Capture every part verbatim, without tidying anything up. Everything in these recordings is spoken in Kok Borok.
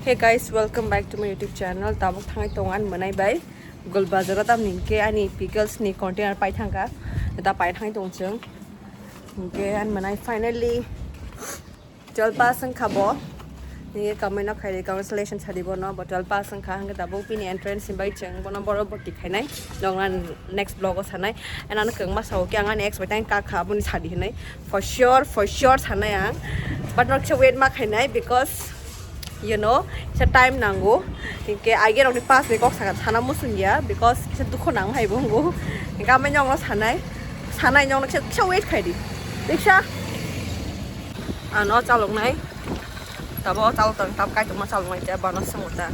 Hey guys, welcome back to my YouTube channel. Tabuk thangai tong ani mwnai bai Gol Bazar o, tamni hwnkhe ani pickles ni container pai thangkha. Da pai thangwi tong chwng. Hwnkhe ani mwnai finally twelve pass wngkha bo. Nini kamai no khairi, congratulations sadi bono, bo twelve pass wngkha, hwnkhe tabuk bini entrance ni bai chwng bono boro bhorti khainai. Nokna next vlog o sanai. And ano kwbangma sao khe ang ani ex bai tang kakha aboni sadi hinwi. For sure, for sure sanai ang. But nok kisa wait ma khainai because, you know, kisa time nango. Hwnkhe age rokni pass ni kok saka sana muchung ya because kisa dukho nang hai bo wngo. Hwnkhe amai nokno sanai, sanai nokno kisa, kisa wait khaidi. Riksa. Ano chaloknai. Tabo chalok tang, tab kaitorma chaloknai, tei bana swngo ta.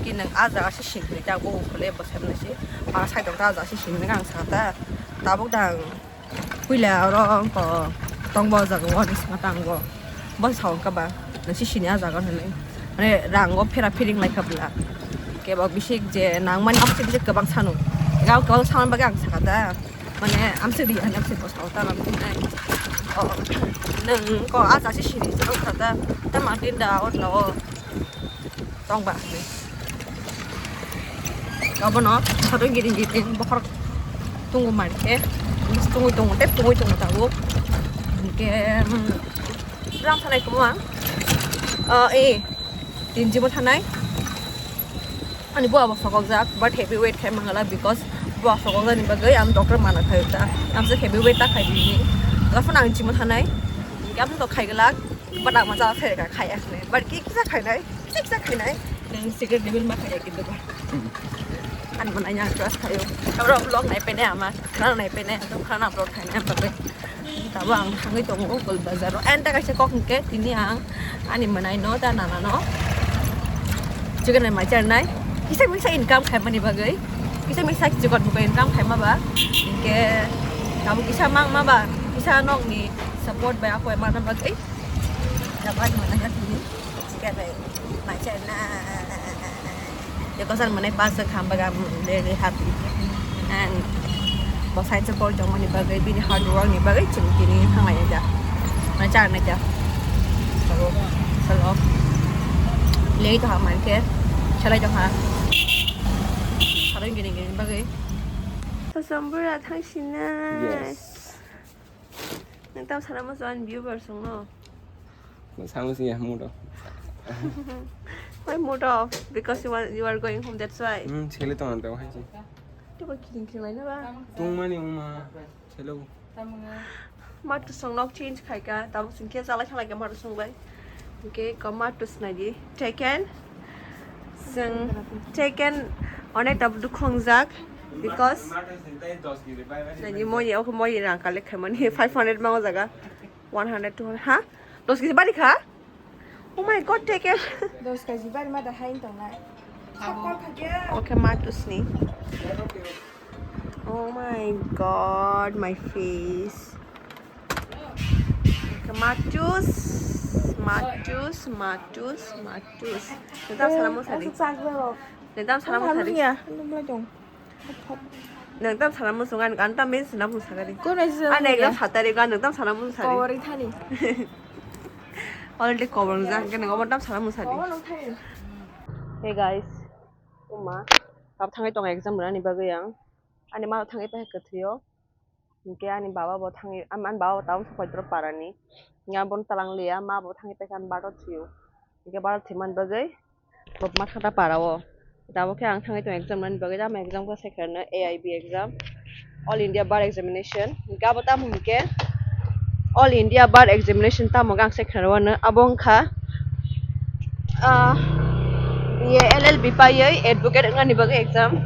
Ki nwng a jaga se sini ta, bo khole bo sabnai se. Ba side ta a jaga se sini ang sa ta. Tabuk dang. Puila oro ko tongbo jaga o ni saka tang bo. Bo sa ka ba. Nwng se sini a jaga hinwi. Mane rang o phera phiring lai kha bla. Kebo bisik je nang mani amsik bisik kwbang sanu. Gao kwbang sanu bagwi ang saka ta. Mane amsik di, amsik bo sao ta lam nai. Oh, nwng ko a jaga se sini sa ta. Ta ma tin da o lo. Tong ba. Abono satung giring giring bokhorok tungo mankhe. Tungwi tongo, tei tungwi tongo tabuk. Hwnkhe, um, ram sanai kumo ang. Ah, eh, tin jimo thanai. Ani bo abo sokokjak, but heavy weight khai mangala because bo sokokjak ni bagwi ang doctor mana khai ta. Ang se heavy weight ta khai bini. Gafon ang jimo thanai. Gafon to khai glak, but ang ma jala phere khai asne. But ki kisa khainai, kisa kisa khainai. Nang secret level ma khai kintu ba. An mana yang trust khayo. Abro vlog nai pene ama, khana nai pene, to khana upload khainai bagwi. Tabo ang thangwi tongo Gol Bazar o. And ta kaisa kok hwnkhe tini ang ani mwnai no, ta nana no. Chicken and mai charnai. Kisa misa income khaimani bagwi. Kisa misa chicken buka income khaima ba. Hwnkhe tabo kisa mang ma ba. Kisa nokni support bai akhoi mana bagwi. Tabo ani mwnai no tini. Chicken and mai charnai. Because ang mwnai pass wngkha, ang bagwi I'm very happy. And bo science o pori tongmani bagwi, bini hard work ni bagwi chwng tini thanglai ja. Mwnai cha nai ja. Salo, salo. Lei to ha man khe, salai to ha. Salai gini gini bagwi. Sambura thang sinai. Yes. Nang tam sana mo so an viewer song no. Samo sing ya mood off. Why mood off? Because you are, you are going home, that's why. Hmm, chele to ante hai chi. To ba kiring kiring lai na ba. Tung mani uma chelo. Matu song nok change khai ka, tamo sing ke sala khala ke matu song bai. Okay, ko matu snai di. Taken. Sing taken. Onek ta dukhong jak because nani moi, ok, moi rang kale khai mani five hundred mango jaga. One hundred, two hundred, ha? Dos kg bari kha? Oh my God, take it. Dos kg bari ma da hain tong nai. Abo. Okay, ma tusni. Oh my God, my face. Okay, matus, matus, matus, matus. Nang tam sana mo sari. Nang tam sana mo sari. Nang tam sana muchung ani, ani tam bini sana muchung sakari. Ani ekdam satari, ani tam sana muchung sari. Already kobor jak, kene obo tam sana muchung sari. Hey guys, uma, tab thangai tong exam rani bagwi ang. Ani ma thangai pai kwthwio. Hingke ani baba bo thangwi, am-, ani baba bo tabuk thangwi paitoro parani. Hingke abo talang liya, ma bo thangwi paikha ani baro thwiyo. Hingke baro thwimani bagwi bo ma thangta parao. Tabuk khe ang thangwi tongo exam rwna bagwi, tamo exam khe sekherno A I B exam, All India Bar Examination. Hingke abo tamo hingke All India Bar Examination tamo khe ang sekherno, abo wngkha ah, B A L L B paiwi advocate wngnani bagwi exam.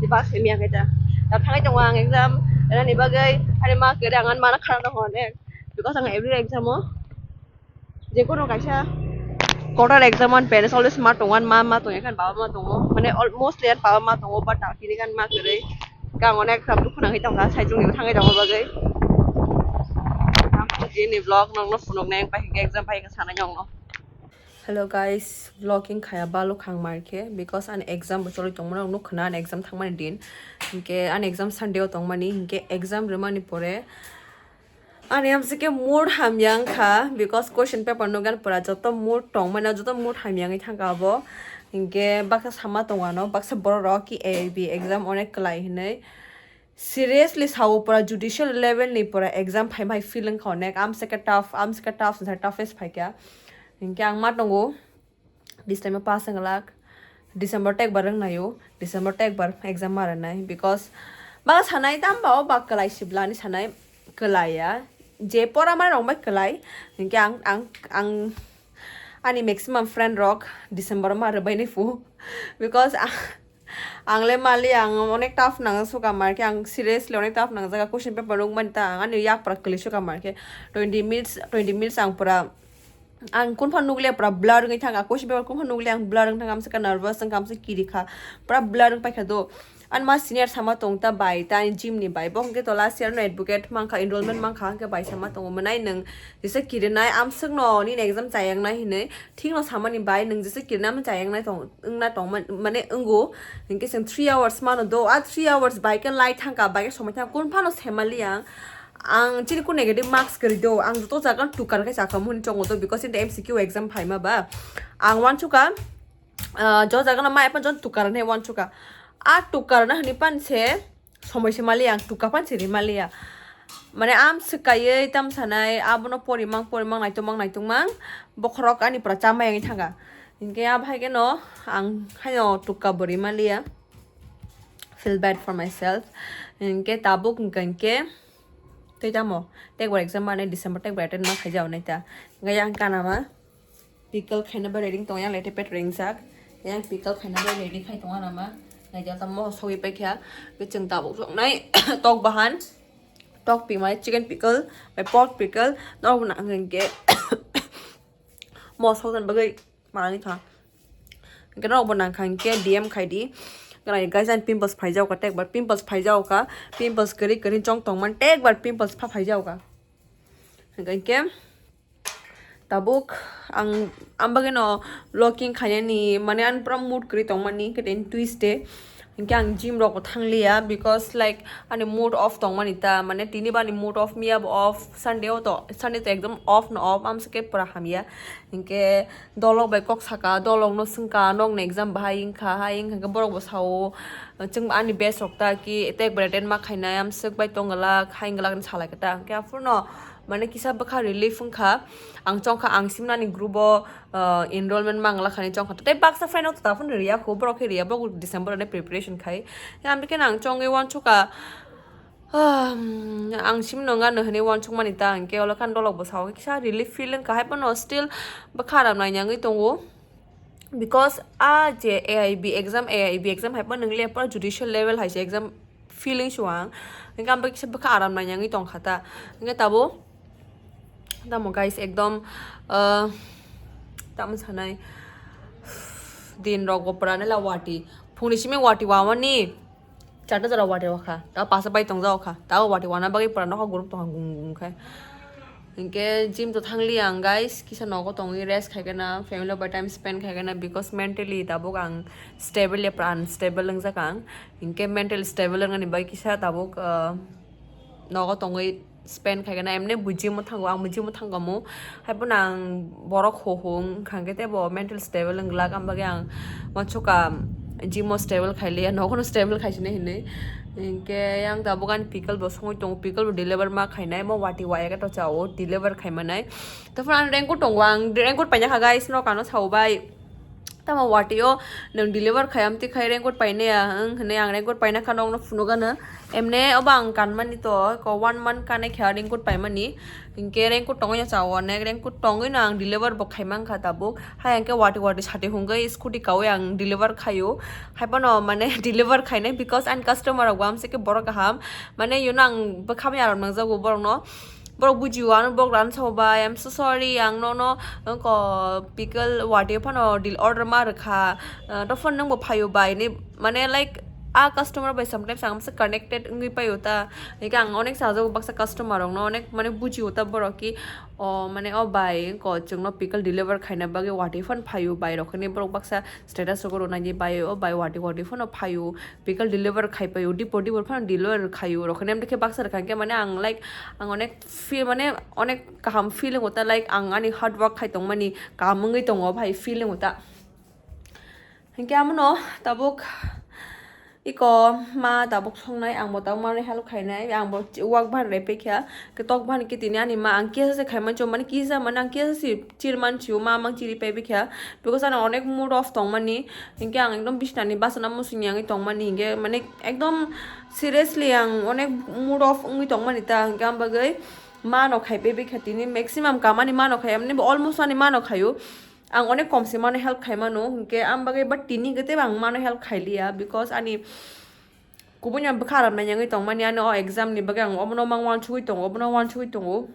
Di pass khaimya khe ta. Ta thangwi tongo ang exam wngnani bagwi, ani ma kwrwi ang ani mana khara tongo onek. Because ang every exam o, jekono kaisa quarter exam o ani parents always ma tongo, ani ma ma tongo, ani baba ma tongo. Mane almost ani baba ma tongo, but ta tini ani ma kwrwi. Kang onek exam dukhu nangwi tongkha, saichung ni thangwi tongma bagwi. Ang jini vlog nokno phunuknai, ang pai exam pai sanai nokno. Hello guys, vlogging khaya balo khang mar khe, because ani exam bo choli tongmani nukho na, ani exam thangmani din. Hinkhe ani exam Sunday o tongmani, hinkhe exam rwmani pore Ani amsike mood hamya wngkha, because question paper no gan pura joto mood tongmani, joto mood hamya wngwi thangkha abo. Hinkhe baksa sama tongo ano, baksa borok rok ki A I B exam onek kwlai hinwi. Seriously sao pura judicial level ni pura exam phaimai feel wngkha onek, amsike tough, amsike tough, toughest phaikha. Hinkhe ang ma tongo. This time pass wng glak. December tekbar wng naio, December tekbar exam ma rwnai, because ba sanai tamba o ba kwlai sibla ni sanai kwlai ya, je pora ma rok bai kwlai. Hinkhe ang ang ang ani maximum friend rok December ma rwbai ni phu, because ang le mali ang onek tough nang suka mar khe, ang seriously onek tough nang jaga question paper nung mani ta ang ani yak pura kwlai suka mar khe, twenty minutes twenty minutes ang pura Ang kunphano nukliya pura blur wngwi thangkha, question paper kunphano nukliya ang blur wngwi thangkha, amswkha nervous wngkha, amswkha kiri kha, pura blur wngwi paikha do. Ani ma senior sama tong ta bai, ta ani gym ni bai, bo hwnkhe to last year no advocate mankha, enrollment mankha, hwnkhe bai sama tongo, mwnai nwng jesa kirinai amswkno nini exam chayaknai hinwi, thikno samani bai nwng jesa kirinai amswk chayaknai tong wngna tong mane wngo, hinkhe chwng three hours mano do, a three hours bai khe lai thangkha, bai khe somoi thangkha, kunphano semaliya ang. Ang chini kung negative marks kwrwi do, ang joto jaga tukar khe chakha muni chongo do, because in the M C Q exam phaima ba. Ang wansukha, ah, jo jaga no mai pan jon tukar ne wansukha. A tukar na hini pan se somoi se mali ang tuka pan se ri mali ya. Mane am swkaiwi tam sanai, abono porimang, porimang, naitukmang, naitukmang, bokhorok ani pura chamai wngwi thangkha. Hinkhe a bhai khe no ang haino tuka bo ri mali ya. Feel bad for myself. Hinkhe tabuk hinkhe, hinkhe Tei tamo, tekbar exam mane December tekbar attend ma khaijao nai ta. Ngai ang kanama pickle khaina bai ready tong yang lete pet ring jak. Yang pickle khaina bai ready khai tong anama. Ngai jata mo sogwi paikha. Be chwng tabuk sok nai tok bahan. Tok pi mai chicken pickle, bai pork pickle. Nok na ang ke mo sok dan bagai. Manani kha. Hingke norok bo nangkha hingke D M khai di. Guys, ani pimples phaijao ka, tekbar pimples phaijao ka. Pimples kwrwi kwrwi chong tongmani, tekbar pimples pha phaijao ka. Hingke tabuk ang, ang bagwi no vlogging khainani, mane, ani pura mood kwrwi tongmani, hingke tini Tuesday. Hingke ang gym rok bo thangliya, because, like, ani mood off tongmani ta, mane, tini bo ani mood off, miya bo off, Sunday o to, Sunday to ekdom off no off, amswkhe pura hamya. Hingke dolok bai kok saka, dolok no swngkha, nokni exam bahai wngkha, hai wngkha, hingke borok bo sao, chwng ani best rok ta ki, tekbar attend ma khainai, amswk bai tong glak, hai glak, hinwi salai khe ta, hingke aphuru no, mane, kisa bwkha relief wngkha, ang chongkha, ang simnani group o, ah, enrollment mangla khani chongkha. Tei baksa friend rok ta phano riya kho, borok khe riya, borok December ni preparation khai. Amtwi kheno ang chongwi wansukha, ah, ang simno wngano hinwi wansukmani ta, hingke olo khan dolok bo sao kisa relief feel wngkha, hai phano still bwkha ram nainangwi tongo. Because a je A I B exam, A I B exam hai phano nwngliya, pura judicial level hai se exam feeling se ang. Hingke ang bai kisa bwkha aram nainangwi tongkha ta. Hingke tabo, tamo guys, ekdom, ah, tamo sanai, din rok bo pura nela wati. Phungni simi wati wamani, charta jora wati wakha. Ta pasa bai tongja wakha. Ta wati wana bagwi pura nokha group tongkha gung gung khai. Hingke gym to thangliya ang guys, kisa nogo tongwi rest khaikena, family bai time spend khaikena, because mentally tabuk ang stable ya pura unstable wngjak ang. Hingke mental stable wngnani bai kisa tabuk, ah, nogo tongwi spend khaikena, emne bo gym o thango, ang bo gym o thango mo. Hai phano ang borok ho ho wngkha hingke tebo mental stable wng glak, ang bagwi ang wansukha gym o stable khailiya, nogo no stable khaisini hinwi. Hingke yang tabuk ani pickle bo songwi tongo, pickle bo deliver ma khainai, mo wati waya khe to chao deliver khaimanai. Tei phano ani raincoat tongo, ang raincoat paina kha guys, no kano sao bai. Tamo wati o nwng deliver khai amtwi khai raincoat painai ya, ang hinwi ang raincoat paina kha nokno phunukgano. Emne obo ang kanmani to, ko one month kanai kha raincoat paimani. Hingke raincoat tongwi no chao onek, raincoat tongwi no ang deliver bo khaimang kha tabuk. Hai hingke wati wati sati hungwi scooty kawi ang deliver khaio. Hai phano mane deliver khainai, because ani customer rok bo amsike borok kaham. Mane, you know, ang bwkha bai aram nangjago borokno. Borok bujio, ano borok rani sao bai, "I'm so sorry, ang nono, wngko, pickle wati phano deal order ma rwkha, ah, to phone nwngbo phaio bai," hinwi, mane, like, A customer bai sometimes ang masa connected wngwi paio ta, hingke ang onek sajago baksa customer rokno, onek mane bujio ta borok ki, o mane o bai ko chwngno pickle deliver khaina bagwi watwi phano phaio, bai rok hwnwi borok baksa status rogo rwnaidi bai o bai watwi watwi phano phaio, pickle deliver khai paio, dipor dipor phano deliver khaio rok hwnwi, amtwi khe baksa rwkha hingke mane ang like ang onek feel mane onek kaham feeling o ta, like ang ani hard work khai tongmani kaham wngwi tongo bhai feeling o ta. Hingke amono tabuk iko ma tabuk songnai, ang bo tabuk mano help khainai, ang bo work bahan rai paikha, ke tok bahan ke tini ani ma ang kisa se khaiman chumani kisa mani ang kisa se chirman chiu ma mang chiri pai bikha, because ano onek mood off tongmani, hingke ang ekdom bisnani basana musung yangwi tongmani, hingke mane ekdom seriously ang onek mood off wngwi tongmani ta, hingke ang bagwi mano khai pai bikha tini maximum kamani mano khai, mane almost ani mano khaio. Ang onek kom se mano help khai mano, hingke ang bagwi but tini gete ang mano help khai liya, because ani kubuni ang bwkha aram nai yangwi tongmani, ani o exam ni bagwi ang obono mang wansugwi tongo, obono wansugwi tongo.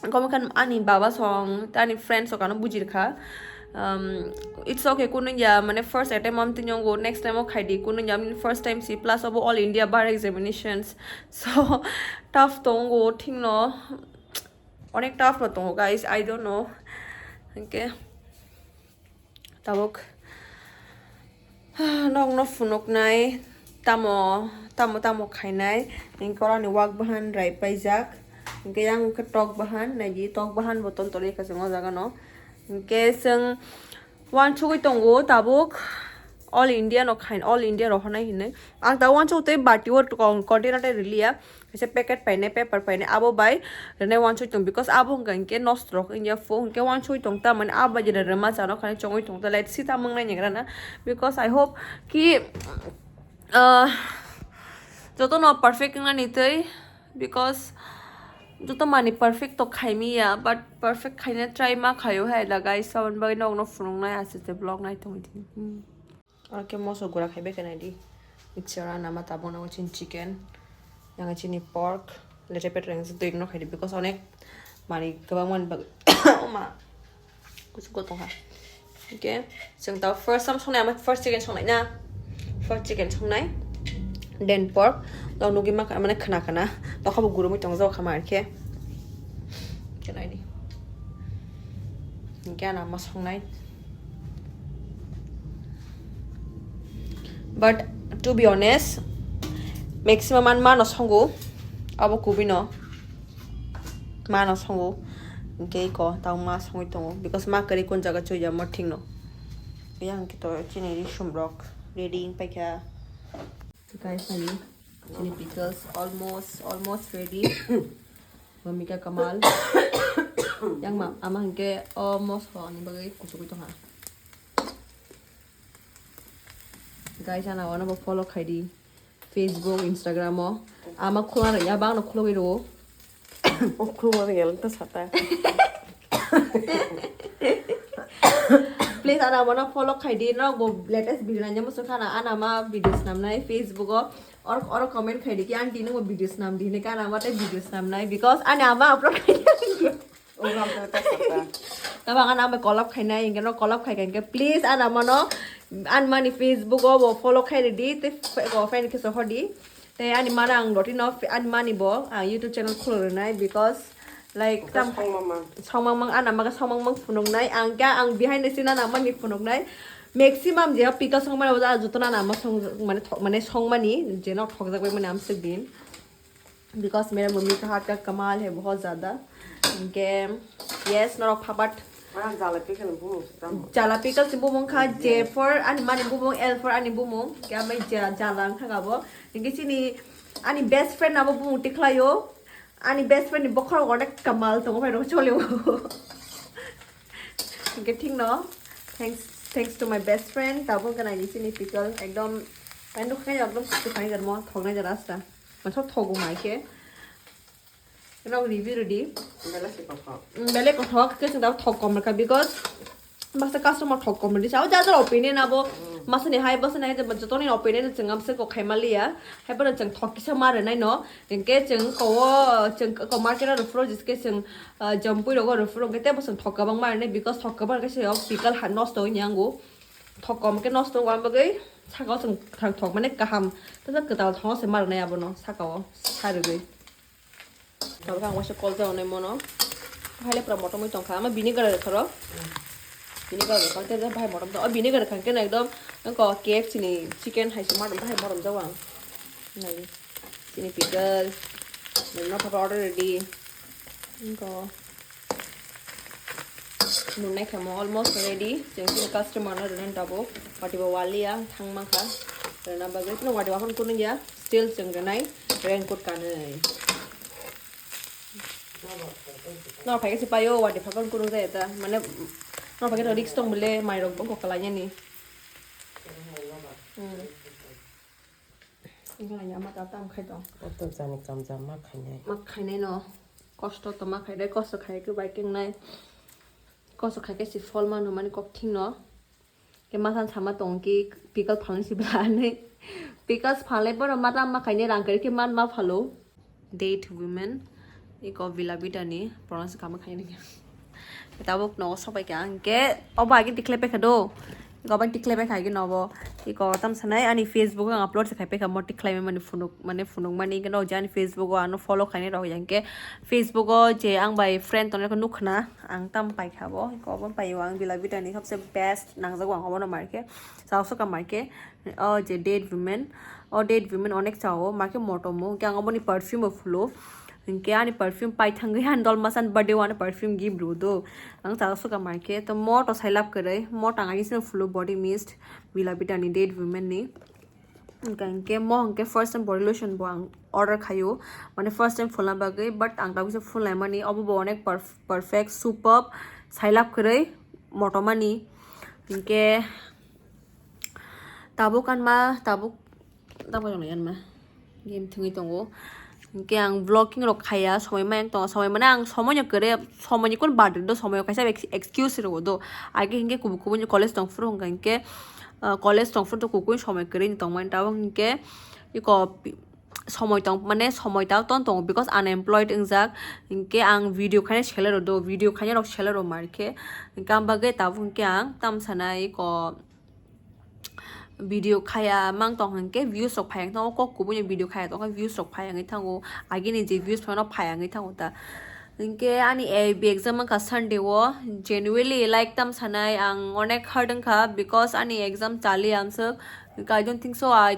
Omo khan ani baba song, ani friends song ano bujirkha. Um, it's okay, kunu ya, mane first attempt am tini ongo, next time o khai di, kunu ya, first time si, plus obo all India bar examinations, so tough tongo, thik no. Onek tough no tongo, guys, I don't know. Hingke tabuk nokno phunuknai, tamo tamo tamo khainai, hingke oroni wak bahan rai paijak, hingke yang khe tok bahan, naidi tok bahan bo ton toni kaisa o jaga no, hingke chwng wansugwi tongo tabuk all India no khain, all India rohornai hinwi. Ang tabuk wansugwi tei bati o container tei riliya. Kaisa packet painai, paper painai, abo bai rwnai wansugwi tong, because abo hwnka hinkhe nosto rok wngya pho, hinkhe wansugwi tong ta, mane abo bai jera rwma chano khanai chongwi tong ta, let's see tamo wngnai naigra na, because I hope ki, ah, jotono perfect wngnani twi, because joto mani perfect to khaimiya, but perfect khaina try ma khaio hai da guys, aboni bagwi nokno phunuknai aswk je vlog nai tongwi di. Hmm. Oro khe moso gura khai bai khe nai di. Mixture o nama tabuk nango chini chicken, nango chini pork, lete petreng se twi no khai di, because onek mani kwbang mani bagwi ma kuchuk go tongkha. Okay, chwng tabuk first time songnai, ama first chicken songnai na, first chicken songnai, then pork, tong nugwi ma mane khna khna, tokha bo gurumwi tong jak kha ma khe. Khe nai di. Hingke ano ama songnai. But to be honest, maximum an mano songo, abo kubui no. Mano songo. Hingke iko tang ma songwi tongo. Because ma kwrwi kun jaga chuya mo thik no. Yang kito chini risum rok ready paikha. Guys, ani chini pickles almost, almost ready. Mamika Kamal. Yang ma, ama hingke o moso ni bagwi kuchugwi tongha. Guys, ana wana bo follow khai di. Facebook, Instagram o. Ama khulana ya bang no khulogwi ro. O khulogwi ya ta sata. Please, ana wana follow khai di. No bo latest video nanya musu khana ana ma video snam nai Facebook o. Or, or comment khai di ki aunty no video snam di ne kana ma te video snam nai because ani ama upload khai di. Tabang ana ama collab khai nai inge no collab khai khai ke please ana mano an mani Facebook o bo follow khai di te go friend ke so hodi. Te ani mana ang loti no ani mani bo ang YouTube channel khulur nai because like tam songmang mang ana maga songmang mang phunuk nai ang kya ang behind the scene ana mani phunuk nai maximum je pika songmani bo joto na nama song mane mane songmani je no thokjak bai mane amsik din. Because mere mummy ka hath ka kamal hai bahut zyada. Inke yes norok phapat. Jala pickle ni bumung se tamo. Jala pickle ni bumung kha J for ani mani bumung, L for ani bumung. Kya mai jala ang thang abo. Inke chini ani best friend abo bumung tikhlayo. Ani best friend ni bokhorok onek kamal tongo bai rok choleo. Inke thik no. Thanks, thanks to my best friend. Tabuk gana ni chini pickle ekdom endo khai ekdom kutu khai jarmo thok nai jara asta. Masuk thogo mai khe. Rok review ready. Bele se kothok. Mm, bele kothok ke sing thok kom ka because masa customer thok kom ready. Sao jajar opinion abo masa ni hai basa ni hai jotoni opinion chengam se ko khai maliya. Hai bana cheng thok kisa mare nai no. Inke cheng ko cheng ko market ro fro jiske cheng jampui rogo ro fro ke te basa thok kabang mare nai because thok kabang ke se pickle ha nosto nyango. Thok kom ke nosto wang bagwi. Saka o chwng kwthang thok mane kaham, tei kwtal thok se ma rwnai abono saka o sa rwgwi. Tabuk ang waisa kol jago nai mono. Haile pura motom oi tongkha. Ama vinegar rwkha ro. Vinegar rwkha tei bahai motom tong. O vinegar rwkha khe ekdom ko K F C ni chicken hai se motom bahai motom jago ang. Nai. Chini pickle. Nai no papa order ready. Ko. Nunai khamo almost ready. Chwng chini customer no rwnani tabuk. Wati bo waliya thangma kha. Rwna bagwi. Tino wati bo phone kunung ya. Still chwng rwnai raincoat kanwi. No phaikhe se paio, wati phakon kunung jaya ta. Mane, no phaikhe to risk tong bole, mai rok bo kok kalai yani. Hmm. Wngkha ya ma ta tam khai tong. Oto jani kamjam ma khainai. Ma khainai no. Kosto to ma khainai, kosto khai khe bai kengnai. Kosto khai khe se phol mano mani kok thing no. Ke masan sama tong ki pickle phalni si bla ni. Pickles phalai bono ma tam ma khainai rang kari khe man ma phalo. Date women. Iko Vila Vita ni pronounce kama khainai. Tabuk no sobai kha ang ke obo agi tikhle pekha do. Iko ban tikhle pekha agi no bo. Iko tam sanai ani Facebook ang upload se khai pekha mo tikhlai mani phunuk mane phunuk mani ke no jani Facebook o ano follow khainai rok yang ke Facebook o je ang bai friend tong nukna ang tam pai kha bo. Iko ban pai ang Vila Vita ni sabse best nangjago ang obo no mar ke. Sao soka mar ke. O je Date Women, o Date Women onek chao, ma khe motom o, hwnkhe ang oboni perfume bo phulo, hwnkhe ani perfume pai thangwi ani dol masan birthday o ani perfume gift rw do, ang chao soka mai khe, to mo to sai lab kwrwi, mo tang ani sino phulo body mist, Vila Vita ni Date Women ni, hwnkhe hwnkhe mo hwnkhe first time body lotion bo ang order khaio, mane first time phulna bagwi, but ang tabukhe phulnai mani, obo bo onek perf-, perfect, superb, sai lab kwrwi, motom ani, hwnkhe. Tabuk anma, tabuk, tabuk jong yanma. Game thwngwi tongo. Hwnkhe ang vlogging rok khaya, somoi ma yang tongo, somoi mane ang somoi no kwrwi, somoi ni kun birthday do, somoi kaisa ex-, excuse rw do. Age hwnkhe kubui kubui ni college tong phuru hwnkha hwnkhe, ah, college tong phuru to kubui somoi kwrwi ni tongmani tabuk hwnkhe iko pi-, somoi tong, mane somoi ta ton tongo because unemployed wngjak, hwnkhe ang video khaina selero do, video khaina rok selero mar khe, hwnkhe ang bagwi tabuk hwnkhe ang tam sanai ko video khaya mang tong hwnkhe views rok phai ang thango, kok kubui ni video khaya tongkha views rok phai ang thango, agini je views phano phai ang thango ta, hwnkhe ani A B exam wngkha Sunday o, genuinely like tam sanai ang onek hard wngkha because ani exam chali amswk, I don't think so I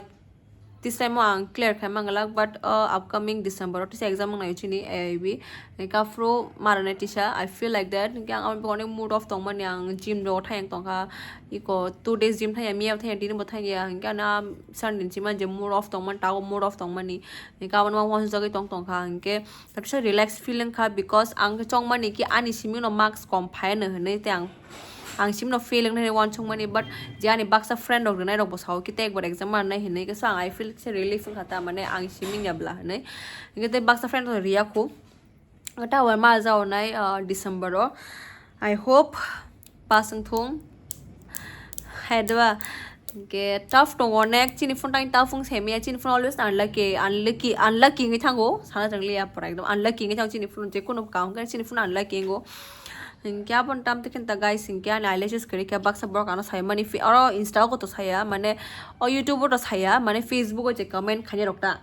This time o ang clear khai manglak, but, uh, upcoming December o tisa exam wngnai chini A I B. Hwnkhe aphuru marane tisa, I feel like that. Hwnkhe ang aboni bagwi onek mood off tongmani, ang gym rogo thayang tongkha. Iko two days gym thaya, miya bo thaya, tini bo thaya. Hwnkhe ano Sunday ni sima je mood off tongmani, tago mood off tongmani. Hwnkhe abono wansukjagwi tong tongkha. Hwnkhe Kaisa relax feel wngkha because ang khe chongmani ki ani simi no marks kom phai no hinwi tei ang, ang simi no fail wngnai hinwi wansukmani, but je ani baksa friend rok rwnai rok bo sao ki tei ekbar exam ma rwnai hinwi khe so ang I feel se relief wngkha ta mane ang simi ya bla hinwi. Hwnkhe tei baksa friend rok riya khu ta ma jaonai, ah, December o. I hope pass wngthung. Hai deba, hwnkhe tough tongo onek, chini phone tang tough wng se maya, chini phone always unlucky, unlucky, unlucky wngwi thango, sana chwng liya pora ekdom unlucky wngwi thango, chini phone je kunu kaham khe chini phone unlucky wngo. Hwnkhe aboni tam tei khe ta guys, hwnkhe ani eyelashes kwrwi khe baksa borok ano sai mani, phi-, oro Insta o to saya, mane o YouTube o to saya, mane Facebook o je comment khainai rok ta.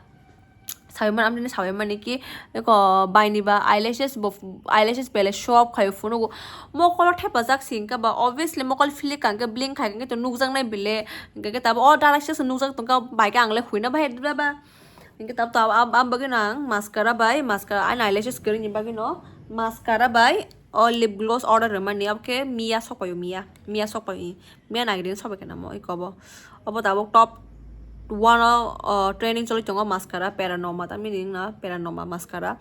Sawi mani, amtini sawi mani ki, eko baini ba eyelashes bo, eyelashes bele shop khai phunugo. Mokolo thepajak si hwnkhe ba, obviously mokol philik kha hwnkhe blink khai hwnkhe to nukjaknai bele. Hwnkhe khe tabo o eyelashes nukjak tongkha, bai khe ang le huina bahai dura ba. Hwnkhe tabo to ab-, ab-, am bagwi no ang mascara bai, mascara ani eyelashes kwrwini bagwi no mascara bai o lip gloss order rwmani, abo khe Mia sokpaio, Mia, Mia sokpaio. Mia nagini sobai khe namo iko bo. Obo tabuk top one o, o, trending choli tongo mascara Peranoma, tamni wngna Peranoma mascara.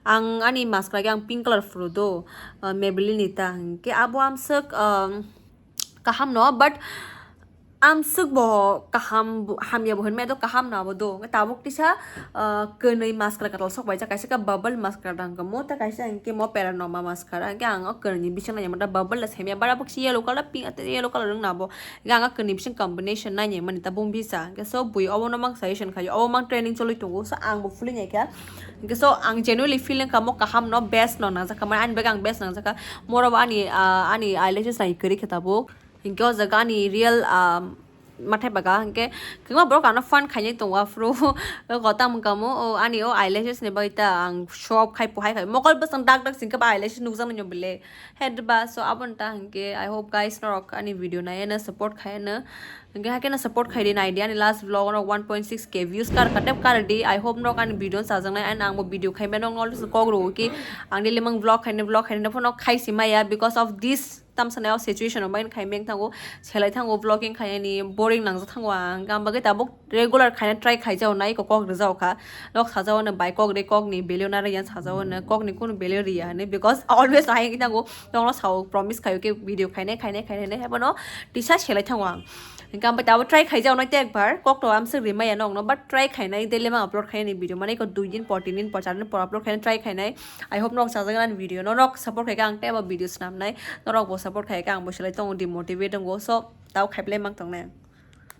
Ang ani mascara khe ang pink color phuru do, o, Maybelline ni ta hwnkhe abo amswk, um, kaham no, but amswk bo kaham bo, hamya bo hinmaya do kaham no abo do. Hwnkhe tabuk tisa, o, kwnwi mascara kwtal sok bai jak, kaisa khe bubble mascara dang khe mo, tei kaisa hwnkhe mo Peranoma mascara, hwnkhe ang o kwnwi ni bising naimani ta bubble da semya, bara bokhe yellow color, pink, yellow color wngna abo. Hwnkhe ang o kwnwi bising combination nainai mani ta bung bisa. Hwnkhe so bui obono mang suggestion khaio, obo mang trending choli tongo, so ang bo phulwi naikha. Hwnkhe so ang genuinely feel wngkha mo kaham no, best no nangjakha, mane ani bagwi ang best nangjakha. Moro bo ani, ah, ani eyelashes nai kwrwi khe tabuk. Hwnkhe o jaga ani real, ah, mathai baga hwnkhe kwbangma borok ano fun khainai tongo aphuru. O kotang wngkha mo, o ani o eyelashes ni bagwi ta ang shop khai pohai khai mokol bwsang dak dak singkhe ba eyelashes nukjaknai no bele. Head ba, so aboni ta hwnkhe I hope guys norok ani video naiya no support khaiya no. Hwnkhe hakhe no support khai di, nai di ani last vlog no one point six K views kar kha tep kar di. I hope norok ani video no chajaknai and ang bo video khai mano no always kok rwo ki ang daily mang vlog khainai vlog khainai phano khai si maya because of this tamsa nai o situation o main khai meng thango, selai thango vlogging khainani boring nangjak thango ang. Ang bagwi tabuk regular khaina try khaijao nai ko kok rwjao kha. Nok sajao no bai kok re kok ni value na rwya sajao no kok ni kunu value rwya hinwi because always hai thango nokno sao promise khaio ke video khainai khainai khainai hebono tisa selai thango ang. Hingke ang bai tabo try khaijao nai te ekbar kok to amswk rimaya nokno but try khainai daily ma upload khainani video mane ko dui din por tin din por char din por upload khainai try khainai. I hope nok chajaknai video no nok support khaika ang tebo video snamnai norok bo support khaika ang bo selai tongo demotivate tongo so tabo khaiplai mang tongnai.